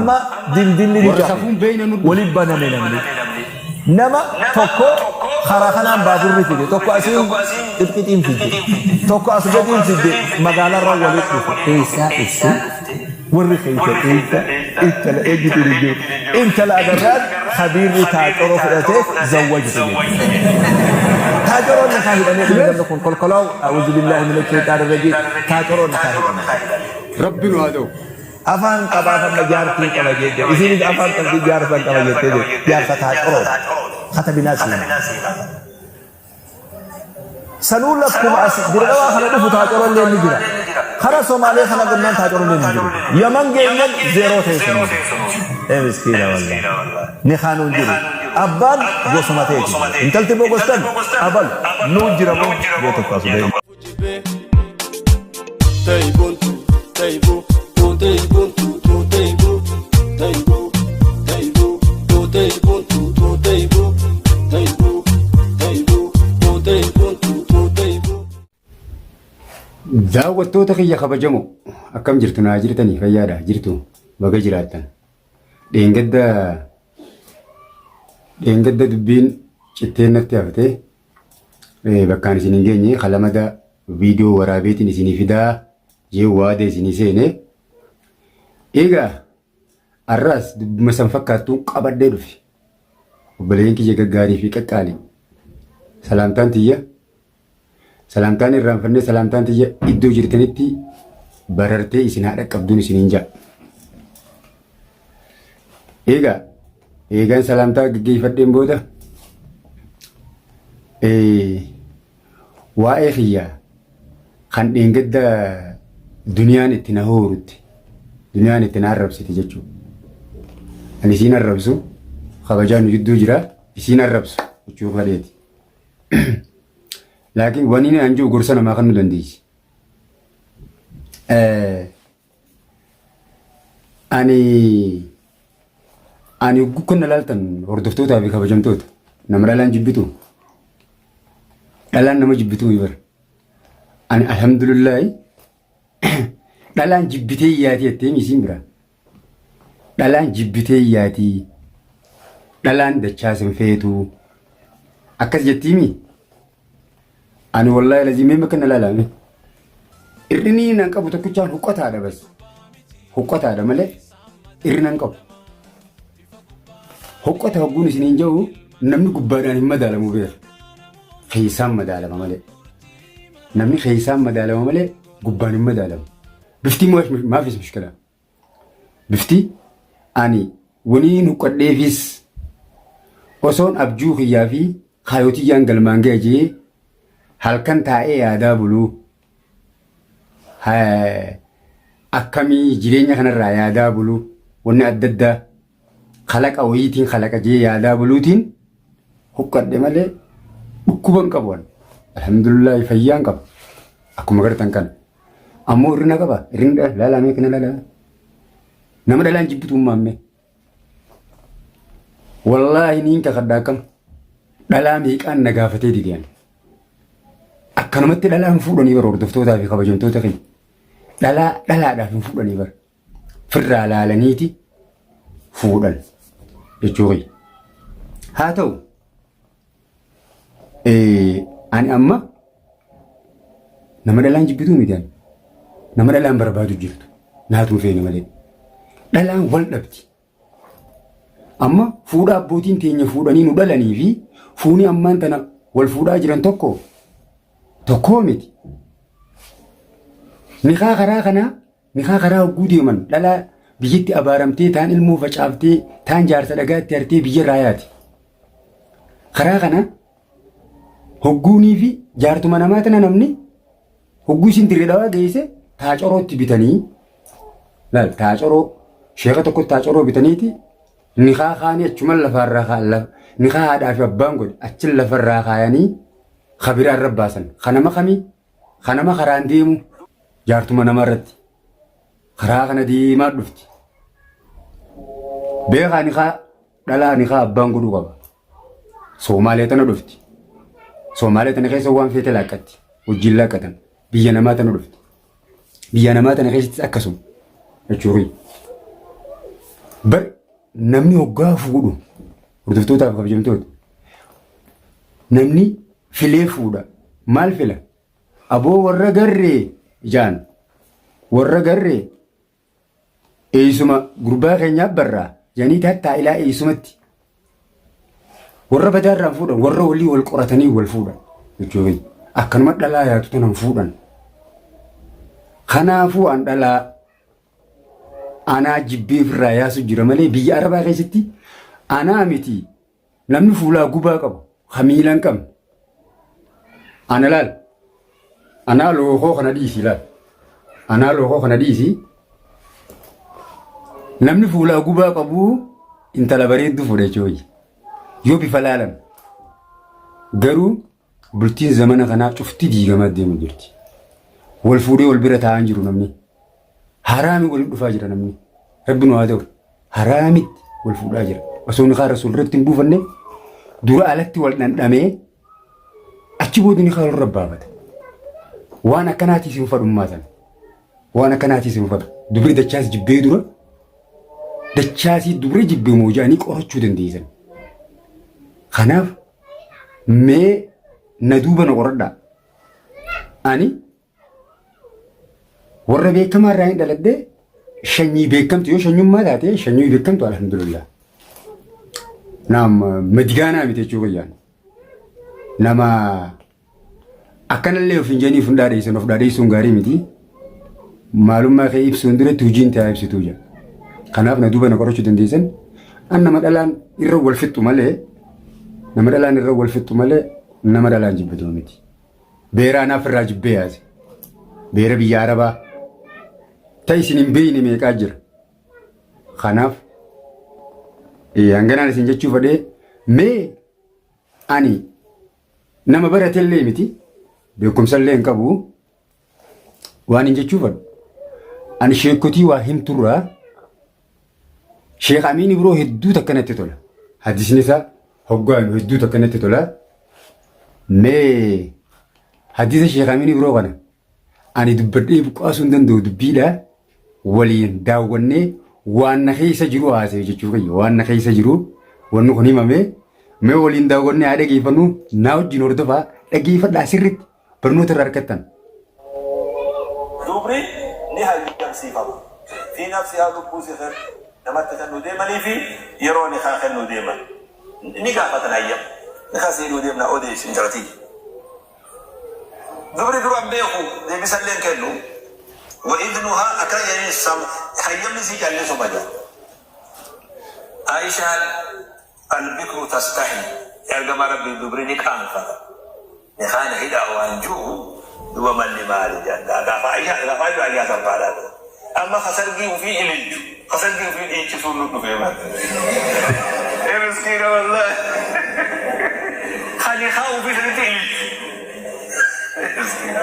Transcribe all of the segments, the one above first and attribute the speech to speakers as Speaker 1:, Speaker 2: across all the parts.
Speaker 1: Amma dildilli ni
Speaker 2: Warra
Speaker 1: cabe.
Speaker 2: safuun beeyna nu dhufe.
Speaker 1: Waliin baname namni. Nama tokko karaa kanaan baaburri fide, tokko asiin qixqixiin fide, tokko as gadiin fide magaalarra walitti dhufe. Eessaa dhufte? Warri keessa eessa? Intala eenyutu hin jiru. Intala agarraan kabiirri taacoroo fudhatee zawwajte jechuudha. Taacoroon nikaa hidhamee dhufe namni kun kolkolaawu a'uuzu billaahi mina sheexaani rajiim taacoroon nikaa hidhamee.
Speaker 2: Rabbi nu haa ta'u.
Speaker 1: Afaan qabaaf amma jaartiin qaba jette. Isinis afaan qabdi jaarsan qaba jettee jette. Jaarsa taacoroon. Katabinaa seenaa. Sanuu lakkuma as Dirredhawaa kana dhufu taacorolleen ni jira. Kara Somaalee kana gannaan taacorolleen hin jiru. Yaman geenyan zeeroo ta'e sanuu. Ee miskiina wallahi. Ni kaanuu hin jiru. Abbaan gosuma ta'eeti. Intalti immoo gostan abalu nuu jira moo jee tokko as ba'e.
Speaker 2: Daawwattoota kiyya kabajamoo akkam jirtu naa jirtanii fayyaadha jirtu baga jiraattan. Dheengadda dheengadda dubbiin citteen natti haftee bakkaan isin hin geenye kalamada viidiyoo waraabeetiin isinii fidaa jee waada isinii seene. Egaa arraas dubbuma san fakkaattuun qabadhee dhufe. Obboleeyyan kiyya gaggaarii fi qaqqaalii. Salaamtaan tiyya salaamtaan irraanfannee salaamtaan tiyya iddoo jirtanitti barartee isin haa dhaqqabduun isiniin ja'a. Egaa eegaan salaamtaa gaggeeffadheen booda waa'ee kiyya kan dheengadda duniyaan itti na hoorutti duniyaan itti na arrabsite jechuudha. Ani isiin arrabsu kabajaa nu jidduu jira isiin arrabsu jechuu fadheeti. Laakiin wanni inni an jiru gorsa namaa kan nu dandeessi. Ani ani hogguu na laaltan hordoftootaa fi kabajamtoota nama dhalaan jibbitu dhalaan nama jibbitu bara. Ani alhamdulillahi dhalaan jibbitee yaatii jettee isiin biraa. Dhalaan jibbitee yaatii dhalaan dachaas hin feetu akkas jettiimi. Ani wallaahi lazii mee makka na laalame. Irrini nan qabu tokkichaan huqqataadha bas. Huqqataadha malee irrina hin qabu. Huqqata hogguun isiniin jedhu namni gubbaadhaan hin madaalamu beeka. Keessaan madaalama malee. Namni keessaan madaalama malee gubbaan hin madaalamu. Bifti maafis mushkila. Bifti ani waniin huqqadheefis osoon abjuu kiyyaa fi kaayoo tiyyaan galmaan gaya jee halkan taa'ee yaadaa buluu akkamii jireenya kanarraa yaadaa buluu wanni adda addaa kalaqa wayiitiin kalaqa jee yaadaa buluutiin huqqadhe malee dhukkuba hin qabu ani. Alhamdulillahi fayyaan qaba. Akkuma gartan kana. Ammoo hir'ina qaba. Hir'inni dhala laalaa mee kana laalaa. Nama dhalaan jibbitu uummamme. Wallaahi niin kakadha akkam. Dhalaa meeqaan na gaafatee dide ani. Akkanumatti dhalaa hin fuudhanii bara hordoftootaa fi kabajamtoota keenya. Dhalaa dhalaadhaaf hin fuudhanii bara. Firraa laalaniiti fuudhan jechuu kiyya. Haa ta'u Ani amma nama dhalaan jibbituu miti ani. Nama dhalaan barbaadu jirtu. Naatu hin feene malee. Dhalaan wal dhabdi. Amma fuudha abbootiin teenya fuudhanii nu dhalanii fi fuuni ammaan tana wal fuudhaa jiran tokko tokkoo miti. Nikaa karaa kanaa nikaa karaa hogguu deeman dhalaa biyyatti abaaramtee taan ilmoo facaaftee taan jaarsa dhagaatti hartee biyya irraa yaati. Karaa kana hogguunii fi jaartuma namaa tana namni hogguu isin dirree dhawaa geesse taacorootti bitanii laal taacoroo sheeka tokkotti taacoroo bitaniiti nikaa kaanii achuma lafarraa kaa nikaa haadhaa fi abbaan godhe achi lafarraa kaayanii kabiraa irra baasan kanama kamii kanama karaan deemu jaartuma namaa irratti karaa kana deemaa dhufti beekaa nikaa Dhalaa nikaa abbaan godhuu qaba. Soomaalee tana dhufti. Soomaalee tana keessa waan feete laaqqatti. Wajjin laaqqatan. Biyya namaa tana dhufti. Biyya namaa tana keessattis akkasuma. Jechuun. Bar namni hoggaa fuudhu hordoftootaaf kabajamtoota namni filee fuudha. Maal fila? Aboo warra garree jaan warra garree eeysuma gurbaa keenyaa barraa janii tattaa ilaa eeysumatti warra badaa irraan fuudhan warra walii wal qoratanii wal fuudhan jechuudha. Akkanuma dhalaa yaatu tanan fuudhan. Kanaafuu an dhalaa anaa jibbee ofirraa yaasu jira malee biyya arabaa keessatti anaa miti namni fuulaa gubaa qabu ka miila hin qabne. Ana laal anaa lookoo kana dhiisi laal anaa lookoo kana dhiisi namni fuulaa gubaa qabu intala bareedduu fuudha jechuudha. Yoo bifa laalan garuu Bultiin zamana kanaa cufti diigamaa deemu jirti. Wal fuudhee wal bira taa'aa hin jiru namni. Haraami walitti dhufaa jira namni. Rabbi nu haa ta'u. Haraamitti wal fuudhaa jira. Osoo nikaa rasuul irratti hin buufanne dura alatti wal dhandhamee achi booda nikaa walirra baafata. Waan akkanaatiif hin fadhummaa sana. Waan akkanaatiif hin fadhu. Dubri dachaas jibbee dura dachaasii dubri jibbee moo jedhanii qorachuu dandeessan. Kanaaf Mee na duuba na qoradhaa. Ani warra beekamaa irraa hin dhaladhee shanyii beekamtu yoo shanyummaa taate shanyii beekamtu alhamdulillah. Naam madigaanaa miti jechuu kiyyaan. Nama Akkanallee of hin jedhanii of hin dhaadheessan of dhaadheessuun gaarii miti. Maalummaa kee ibsuun duratti hojiin ta'aa ibsituu jedha. Kanaaf na duuba na qorachuu dandeessan. An nama dhalaan irra wal fixxu malee nama dhalaan irra wal fixxu malee nama dhalaan jibbitu miti. Beera anaaf irraa jibbee yaase. Beera biyya Arabaa. Ta isin hin beekne meeqaa jira. Kanaaf hanganaan isin jechuu fedhee mee ani Nama baratellee miti beekumsallee hin qabu waan hin jechuu fadhu. Ani sheekotii waa himturraa Sheekh Amiin Ibroo hedduu takka natti tola. Hadisni isaa hoggaa himu hedduu takka natti tola. Mee hadisa Sheekh Amiin Ibroo kana Ani dubbadhee buqqaasuu hin danda'u dubbiidha. Waliin daawwannee waan na keessa jiru haasa'e jechuu kiyya. Waan na keessa jiru wanni kun himame mee waliin daawwannee haa dhageeffannu naa wajjin hordofaa dhageeffadhaa sirriitti barnoota irraa argattan.
Speaker 1: Dubri ni hayyamsiifama. Fii nafsihaa lubbuu isii namatti kennuu deemanii fi yeroo nikaa kennuu deeman. Ni gaafatan hayyama. Nikaa si hidhuu deemna odeessi intala tiyya. Dubri dura hin beeku deebisallee hin kennu. Wa idnuhaa akkana jedhanii sam hayyamni isii callisuma jedhan. Aishaan albikru tastahi ergamaa rabbii dubri ni qaanfata. Nikaana hidhaa waan ji'u duba malli maali jedhan gaafa Aishaa gaafa Aishaa Aishaa salphaadhaa ture. Amma ka sargii ufii ililchu ka sargii ufii dhiichisuun nu dhufee bar. Ee miskiina wallaahi. Ka nikaa ufii sanitti ililchu. Miskiina.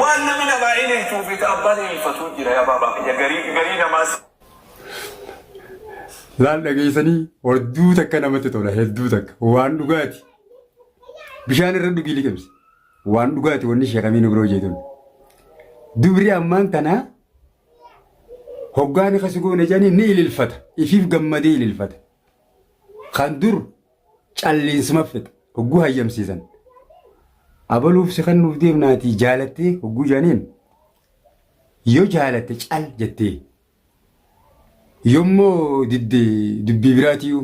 Speaker 1: Waan namni namaa ililchuu fi ta abbaan ililfatuu jira yaa baabaa kiyya garii garii namaas.
Speaker 2: Laal dhageessanii hedduu takka namatti tola hedduu takka waan dhugaati. Bishaan irra dhugii liqimsi. Waan dhugaati wanni Sheekh Amiin Ibroo jeetun. Dubri ammaan tanaa hoggaan kasi goone jedhanii ni ililfata. Ifiif gammadee ililfata. Kan dur calliinsuma fixa. Hogguu hayyamsiisan. Abaluuf si kennuuf deemnaatii jaalattee hogguu jedhaniin yoo jaalatte cal jettee yommuu didde dubbii biraatiyyuu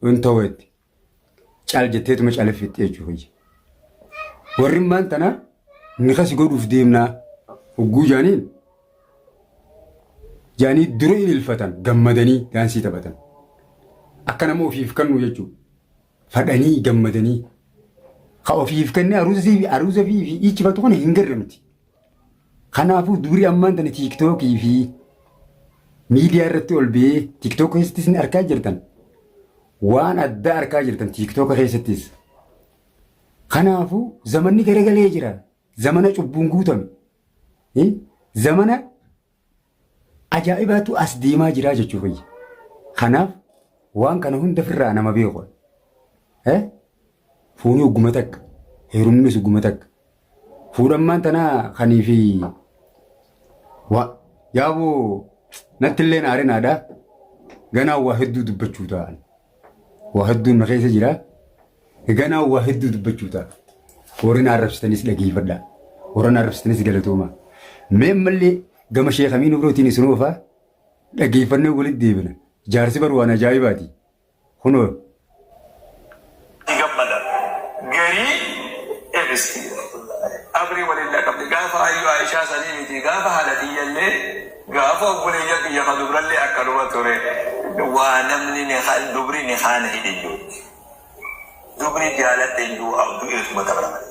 Speaker 2: hin ta'u jette. Cal jetteetuma califfitti jechuu kiyya. Warri immaan tana ni kasi godhuuf deemnaa hogguu jaaniin jaanii dura ililfatan gammadanii daansii taphatan. Akka nama ofiif kennu jechuudha. Fadhanii gammadanii. Ka ofiif kennee aruuza fi aruuza fi fi dhiichifatu kana hin garre nuti. Kanaafuu dubri ammaan tana tiiktookii fi miidiyaa irratti ol ba'ee tiiktook keessattis ni argaa jirtan. Waan addaa argaa jirtan tiiktooka keessattis. Kanaafuu zamanni garagalee jira. Zamana cubbuun guutame. Zamana ajaa'ibaatu as deemaa jira jechuu kiyya. Kanaaf waan kana hunda ofirraa nama beeku. Fuunii ogguma takka, heerumnis ogguma takka. Fuudhammaan tanaa kanii fi wa yaaboo natti illee aarinaadha. Ganaa waa hedduu dubbachuu ta'an. Waa hedduun na keessa jira. Ganaa waa hedduu dubbachuu ta'a. Warri na arrabsitanis dhageeffadhaa. Warra na arrabsitanis galatoomaa. Mee ammallee gama Sheekh Amiin Ibrootiin isin oofaa dhageeffannee walitti deebina. Jaarsi bar waan ajaa'ibaati. Kunoo.
Speaker 3: Ni gammada garii ebisi abrii walin dhaqabde gaafa ayyu aishaa sanii miti gaafa haadha tiyyallee gaafa obboleeyyan kiyya ka dubrallee akkanuma ture waa namni ni dubri ni kaana hidhe hin jiru dubri jaaladhe hin jiru du'eetuma dabra malee.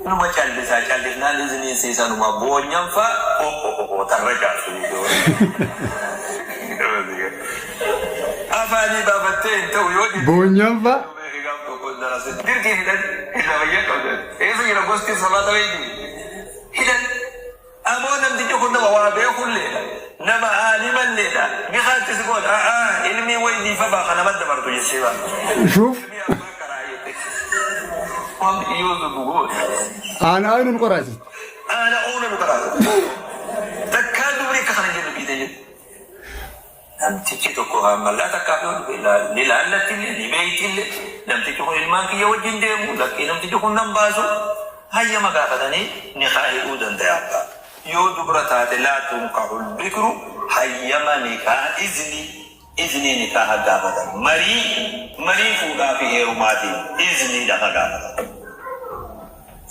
Speaker 3: Numa callisaa callifnaan izniin sii sanuma boonyan fa o'o'o'o tarra jaarsu afaanii baafattee hin ta'u yoo jette
Speaker 2: Boonyan fa.
Speaker 3: Gaaf tokko darase dirqii hidhan hidha fayyaa qabdan eessa jira gosti salaata beekti hidhan amoo namtichi kun nama waa beekulleedha nama aalimalleedha mikaatti si goota a'aa ilmii waynii fafaa kana madda bartu jettee baa
Speaker 2: Shuuf.
Speaker 3: ilmii abbaa karaa jette waan yoo dubbu goota
Speaker 2: Aana aynuun qoraasiste.
Speaker 3: aana oona nu karaa takkaa dubri akka kana jennu biite jedhu Namtichi tokko haammallaa takkaaf yoo dhufe ni laallattillee ni beeytillee namtichi kun ilmaan kiyya wajjin deemu lakkii namtichi kun nan baasu hayyama gaafatanii nikaa hidhuu dandaya abbaa. Yoo dubra taate laa tunkahul bikru hayyama nikaa iznii iznii nikaaha gaafatan marii marii fuudhaa fi heerumaatiin izniidha ka gaafatan.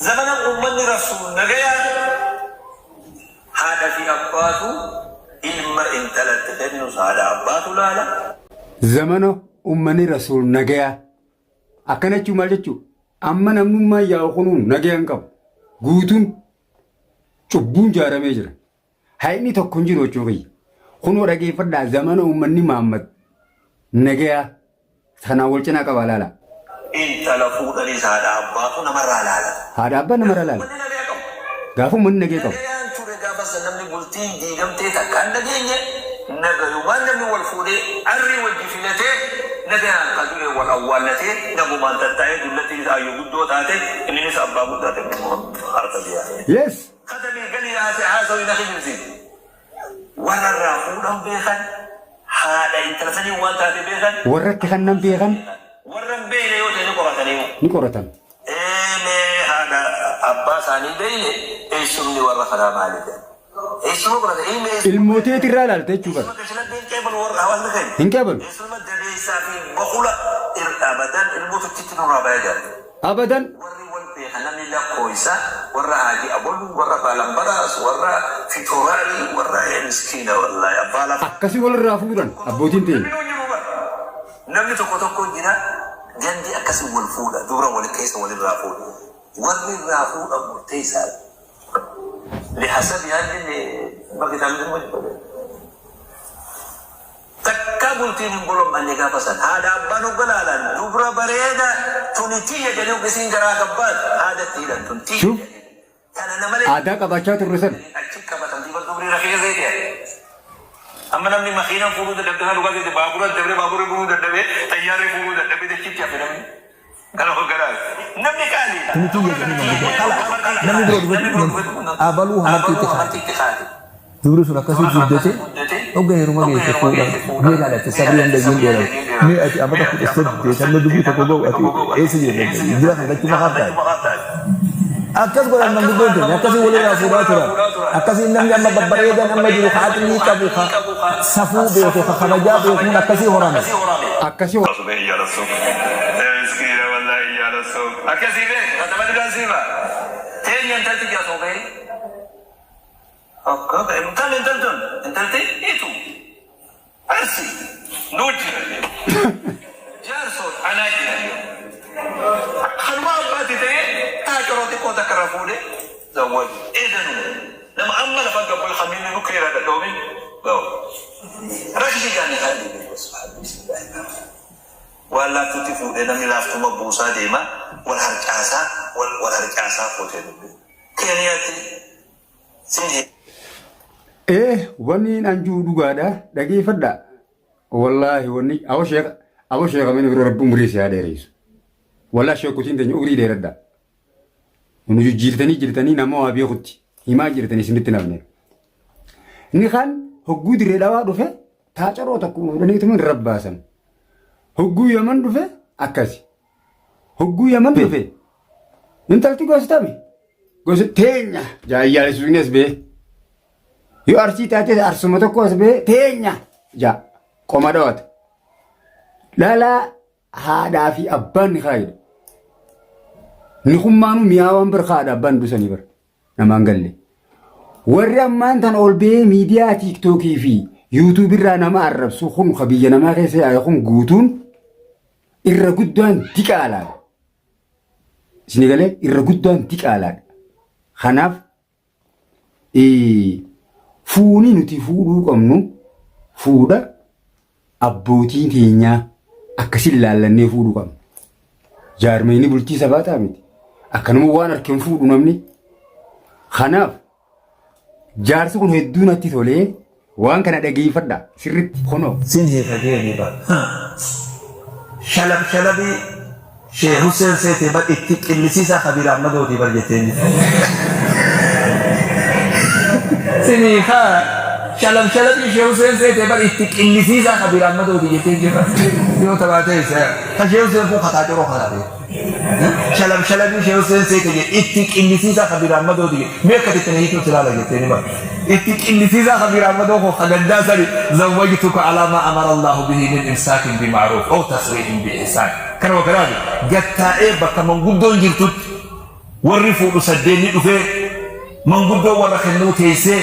Speaker 3: Zamana ummanni Rasuul nagayaan Haadha fi abbaatu ilma intalatti kennus haadha abbaatu laala.
Speaker 2: Zamana ummani rasuul nagayaa. Akkana jechuun maal jechuu? Amma namnummaan yaa'u kunuu nagaya hin qabu. Guutuun cubbuun jaaramee jira. Hayni tokko hin jiru jechuu kiyya. Kunoo dhageeffadhaa zamana ummanni Maammad nagayaa sanaan wal cinaa qabaa laala.
Speaker 3: Intala fuudhanis haadha abbaatu namarraa laala.
Speaker 2: Haadha abbaa namarraa laala.
Speaker 3: Ummanni nagaya qabu.
Speaker 2: Gaafa ummanni nagaya qabu.
Speaker 3: Nagayaan ture gaafa san namni bultiin diigamtee takka hin dhageenye nagayumaan namni wal fuudhee arrii wajji filatee nagayaan ka du'e wal awwaallatee nagumaan tattaa'ee dullattiinis aayyoo guddoo taate inninis abbaa guddaa ta'e harka biyyaa.
Speaker 2: Yes.
Speaker 3: Katamii galii haase haasawi na kijibsiise. Warra irraa fuudhan beekan, haadha intala sanii waan taate beekan.
Speaker 2: Warra itti kannan beekan.
Speaker 3: Warra hin beekne yoo ta'e ni qoratanii.
Speaker 2: Ni qoratan.
Speaker 3: Ee mee haadha abbaa isaanii beekne eessumni warra kanaa maali jedhan. Eessuma qorata ilmi eessuma.
Speaker 2: Ilmoo teeti irraa ilaalte jechuu bara.
Speaker 3: Eessuma kashlabbee hin qeebalu warra hawaasni keenya.
Speaker 2: Hin qeebalu.
Speaker 3: Eessuma dabeessaa fi bokula abadan ilmoo tokkitti nurraa baya jedhan.
Speaker 2: Abadan.
Speaker 3: Warri wal beeka namni lakkooysa warra haaji aboluu warra baalambaraas warra fitooraarii warra ee miskiina wallaahi abbaa lafaa.
Speaker 2: Akkasi walirraa fuudhan abbootiin teenya.
Speaker 3: Namni jiru bar namni tokko tokko jira gandi akkasi wal fuudha dubra wal keessa walirraa fuudha warri irraa fuudha murteessaadha. Lihasabi haalli bakki taa'anii jiru. Takkaa bultiin hin bolom'anne gaafa san. Haadha abbaan hogga laalan dubra bareeda tuni tiyya jedhanii hogga isiin garaa gabbaatu haada itti hidhan tun tiyya
Speaker 2: Shuf
Speaker 3: jedhanii. Tana namalee
Speaker 2: aadaa qabaachaa turre san.
Speaker 3: achi qabatamti bar dubri rakeesee jedhan. Amma namni makiinan fuudhuu dadhabde kana dhugaa seete baabura dabre baaburri fuudhuu dadhabee xayyaarri fuudhuu dadhabee dachitti hafe namni. Kana hogganaa namni qaaliidha.
Speaker 1: Tuni tiyya jedhanii manguddoo kala namni biroo dhufee abaluu hamartii itti kaate. Dubri sun akkasii guddate hogga heeruma geesse fuudhan mee laali ati sabrii hanga isiin dheerate mee ati amata 18 amma dubrii tokko ga'u ati eessa jirta jira kan gachuu makaaf taate. Akkas godhan manguddoon teenya akkasiin walirraa fuudhaa turan akkasiin namni amma babbareedan amma jiru ka aqlii qabu ka safuu beeku ka kabajaa beekuun akkasii horame.
Speaker 2: Akkasii
Speaker 3: Akkasii bee teenya intalti jaasoo bee. Akka intal intaltun intalti itu arsi nuu jira jaarsoon anaa jira kanuma abbaati ta'ee taa coroo xiqqoo takka irra fuudhee zawwaju eedanu nama amma lafa gabbu kamiin nu keera dhadhoomin gahu rakki gaani haalli waan laaftutti fuudhee namni laaftuma buusaa deema wal harcaasaa wal wal harcaasaa fuutee dubbi keeniyaatti sin
Speaker 2: Ee wanni an jiru dhugaadha dhageeffadha. Wallaahi wanni awo sheekh awo sheekh ameen biroo rabbi umurii si haa dheeressu. Wallaahi sheekotiin teenya umurii dheeradha. Nu jijjiirtanii jirtanii nama waa beekutti himaa jirtanii isinitti nafne. Inni kaan hogguu dirree dhawaa dhufe Taacaroo tokkuma fuudhaniituma irra baasan. Hogguu Yaman dhufe akkasi. Hogguu Yaman dhufe intalti gostami. Gosa teenya jaayyaalisuun as bee. Yoo arsii taates arsuma tokko as bee teenya jaa qoma dhawata. Dhalaa haadhaa fi abbaan ni kaayidha. Nikummaanuu mi'aawaan bir haadha abbaan dusanii bara namaan galle. Warri ammaan tan ol ba'ee miidiyaa tiiktookii fi yuutuubii irraa nama arrabsu kun ka biyya namaa keessa yaa'e kun guutuun irra guddaan diqaalaadha. Isin galee irra guddaan diqaalaadha. Kanaaf Fuuni nuti fuudhuu qabnu fuudha abbootii teenyaa akkasin laallannee fuudhuu qabna. Jaarmayni bultii sabaataa miti. Akkanuma waan harkeen fuudhu namni. Kanaaf jaarsi kun hedduu natti tolee waan kana dhageeffadha sirritti kunoo.
Speaker 1: Sin hiika deemi bar. Shalab shalabii Sheikh Hussein seete bar itti qillisiisaa Kabiir Ahmadootii bar jetteen. Sin hiika shalab shalabii Sheikh Hussein seete bar itti qillisiisaa Kabiir Ahmadootii jetteen jirra. Yoo tabaatee isa ka Sheikh Hussein kun kataa coroo kataa Shalab shalabii Sheikh Hussein seete jedhe itti qillisiisaa Kabiir Ahmadooti jedhe mee akka itti na hiituu silaala jettee ni bara. Itti qillisiisaa Kabiir Ahmadoo koo kagaddaa sani zawwajtuka alaa maa amara Allahu bihi min imsaakin bi ma'ruuf aw tasriihin bi ihsaan. Kanuma kanaaf gattaa'ee bakka manguddoon jirtutti warri fuudhu saddeenni dhufee manguddoo warra kennuu teessee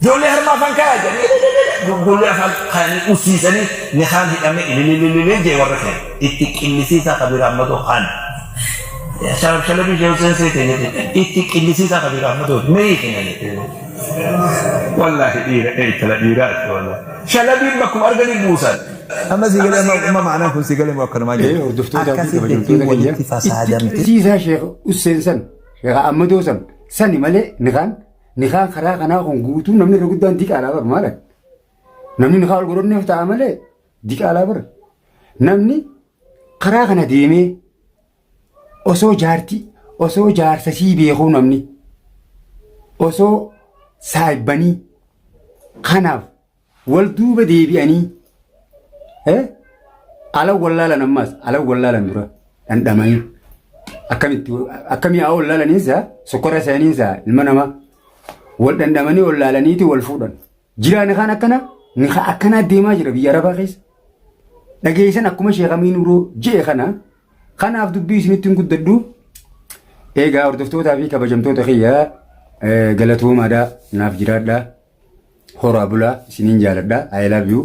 Speaker 1: Ijoollee harma afaan kaayaa jedhanii ijoollee afaan kaayanii usiisanii nikaan hidhamee ilililililil jee warra keenya itti qillisiisaa Kabiir Ahmadoo kaan. Shalab shalabii ishee Hussein seete jette itti qillisiisaa Kabiir Ahmadoo mee hiikina jette. Wallaahi dhiira ee intala dhiiraati wallaahi. Shalabiin bakkuma arganii buusan. Amma sii galee amma amma ma'anaan kun sii galee moo akkanumaa
Speaker 2: Ee
Speaker 1: jedhu.
Speaker 2: hordoftootaa fi
Speaker 1: Akkasitti
Speaker 2: kabajamtoota kiyya
Speaker 1: walitti
Speaker 2: itti
Speaker 1: fasaadamte.
Speaker 2: qillisiisaa Sheekh Husseen san Sheekh Ahmadoo san sani malee nikaan Nikaan karaa kanaa kun guutuu namni irra guddaan diqaalaa bar maal namni nikaa ol godhanneef ta'a malee diqaalaa bar namni karaa kana deemee osoo jaartii osoo jaarsa sii beekuu namni osoo saayibbanii kanaaf wal duuba deebi'anii ala wallaalan ammaas ala wallaalan dura dhandhamanii akkamitti akkamii haa wallaalaniinsa sokkora isaaniinsa ilma namaa wal dhandhamanii wallaalaniiti wal fuudhan. Jiraa nikaan akkana nikaa akkanaa deemaa jira biyya arabaa keessa. Dhageessan akkuma Sheekh Amiin Uroo je'e kana kanaaf dubbii isinitti hin guddadhu. Egaa hordoftootaa fi kabajamtoota kiyya galatoomaadha naaf jiraadha. Horaa bulaa isiniin jaaladha. I love you.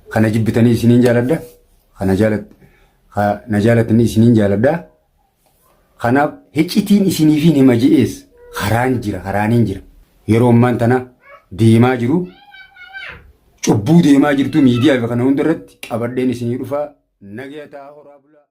Speaker 2: Kana jibbitanii isiniin jaaladha. Kana jaalat na jaalatanii isiniin jaaladha. Kanaaf hiccitiin isiniifin hima je'ees karaan jira karaaniin jira. Yeroo ammaan tana deemaa jiru cubbuu deemaa jirtu miidiyaa fi kana hunda irratti qabadheen isinii dhufaa nagaya ta'a horaa bulaa.